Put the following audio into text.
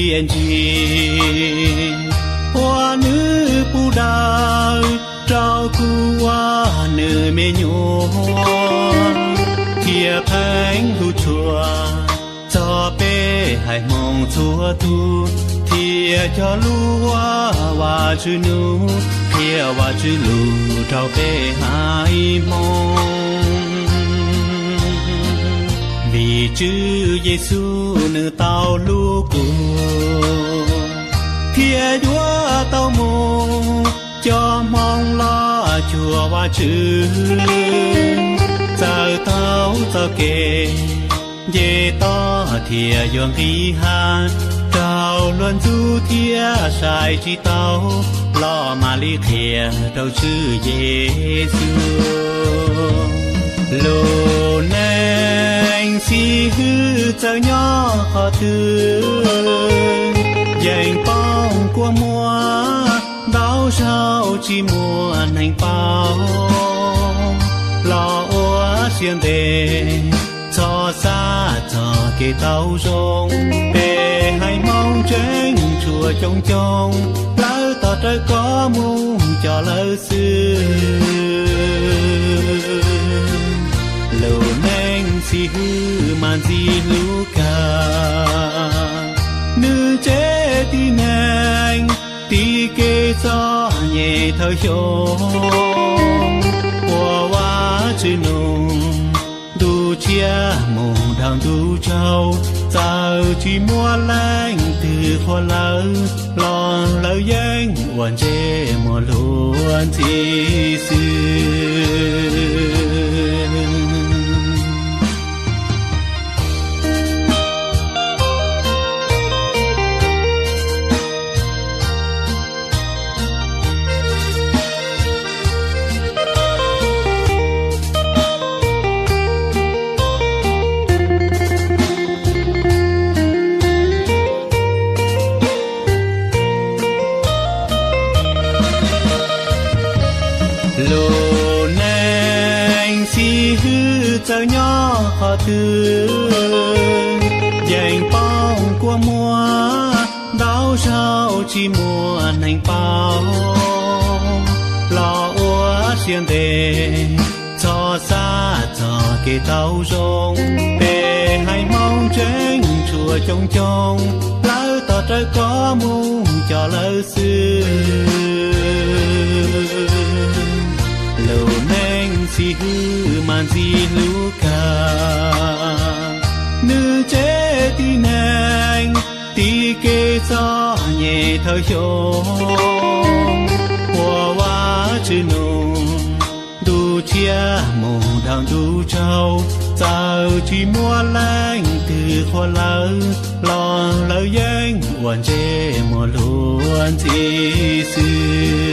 Tiam ntsis uas nws pub daws rau kuv ua nws me nyuam, thiab pheej hlub tshua txog peb haiv Hmoob txhua tus, thiab cog lus ua Vajtswv nug, qhia Vajtswv lus rau peb haiv Hmoob. Vim Tswv Yexus nws tau hlub kuv, thiab yuav tau mus coj Hmoob los cuag Vajtswv. Txawm tau txoj kev nce toj thiab yuav nqis hav, raug luag ntxub thiab saib tsis taus, los mam li qhia rau Tswv Yexus. Lub neej xib hwb txawm nyob qhov twg, yeej poob kua muag, ntau zaus tsis muaj neeg paub, los ua siab ntev txhob xav txog kev tau zoo. Peb haiv Hmoob tseem tshuav coob coob, lawv tos rawv koj mus coj lawv xwb. Lub neej xib hwb mas ntxim hlub kawg, nws tsev tib neeg tib kev txom nyem thawm xyoo, ua Vajtswv nug, ntuj tshiab mus dhau ntuj tsaus, txawm tsis muaj leej twg qhuas lawv, los lawv yeej ua ntsej muag luag ntxhi xwb. Lub neej xib hwb txawm nyob qhov twg, yeej poob kua muag, ntau zaus tsis muaj neeg paub, los ua siab ntev txhob xav txog kev tau zoo. Peb haiv Hmoob tseem tshuav coob coob, lawv tos rawv koj mus coj lawv xwb. Lub neej xib hwb mas ntxim hlub kawg, nws tsev tib neeg tib kev txom nyem thawm xyoo, ua Vajtswv nug, ntuj tshiab mus dhau ntuj tsaus, txawm tsis muaj leej twg qhuas lawv, los lawv yeej ua ntsej muag luag ntxhi xwb.